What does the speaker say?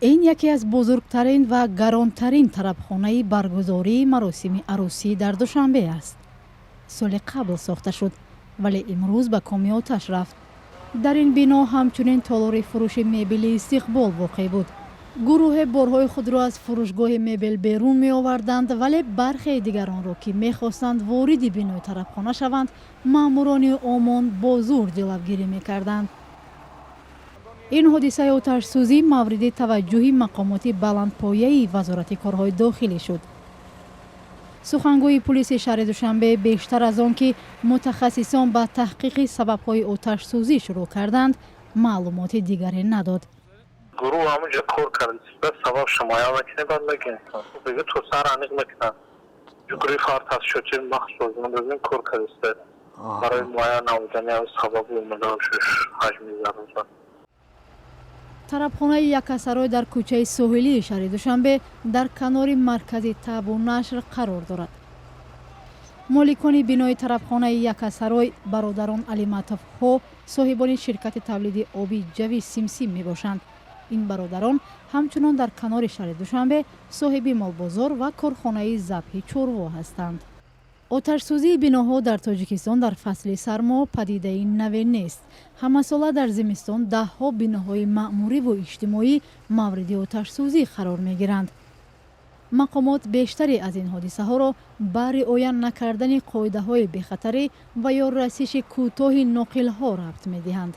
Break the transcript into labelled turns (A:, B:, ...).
A: Ин яке аз бузургтарин ва гаронтарин тарабхонаи баргузории маросими арӯсӣ дар Душанбе аст. Соли қабл сохта шуд, вале имрӯз ба коми оташ рафт. Дар ин бино ҳамчунин толори фурӯши мебели «Истиқбол» воқеъ буд. Гурӯҳе борҳои худро аз фурӯшгоҳи мебел берун меоварданд, вале бархеи дигаронро, ки мехостанд вориди бинои тарабхона шаванд, маъмурони ОМОН бо зӯр ҷилавгирӣ мекарданд. Ин ҳодисаи оташсӯзӣ мавриди таваҷҷӯҳи мақомоти баландпояи Вазорати корҳои дохилӣ шуд. Сухангӯи пулиси шаҳри Душанбе бештар аз он ки мутахассисон ба таҳқиқи сабабҳои оташсӯзӣ шурӯъ карданд, маълумоти дигаре надод.
B: Гурӯҳ ҳамунҷо кор кард, сабабша муайян мекунем, баъд мегӯем. То сар аниқ мекунанд. Гурӯҳи фарт-тафтишотии махсус додем, кор кардааст барои муайян намудани сабаби омаданашуш, ҳаҷми зарар.
A: Тарабхонаи «Якасарой» дар кӯчаи соҳилии шаҳри Душанбе, дар канори маркази табъу нашр қарор дорад. Моликони бинои тарабхонаи «Якасарой» бародарон Алиматовҳо, соҳибони ширкати тавлиди оби ҷави «Симсим» мебошанд. Ин бародарон ҳамчунон дар канори шаҳри Душанбе соҳиби молбозор ва корхонаи забҳи чорво ҳастанд. Оташсӯзии биноҳо дар Тоҷикистон дар фасли сармо падидаи наве нест. Ҳамасола дар зимистон даҳҳо биноҳои маъмуриву иҷтимоӣ мавриди оташсӯзӣ қарор мегиранд. Мақомот бештаре аз ин ҳодисаҳоро ба риоя накардани қоидаҳои бехатарӣ ва ё расиши кӯтоҳи ноқилҳо рабт медиҳанд.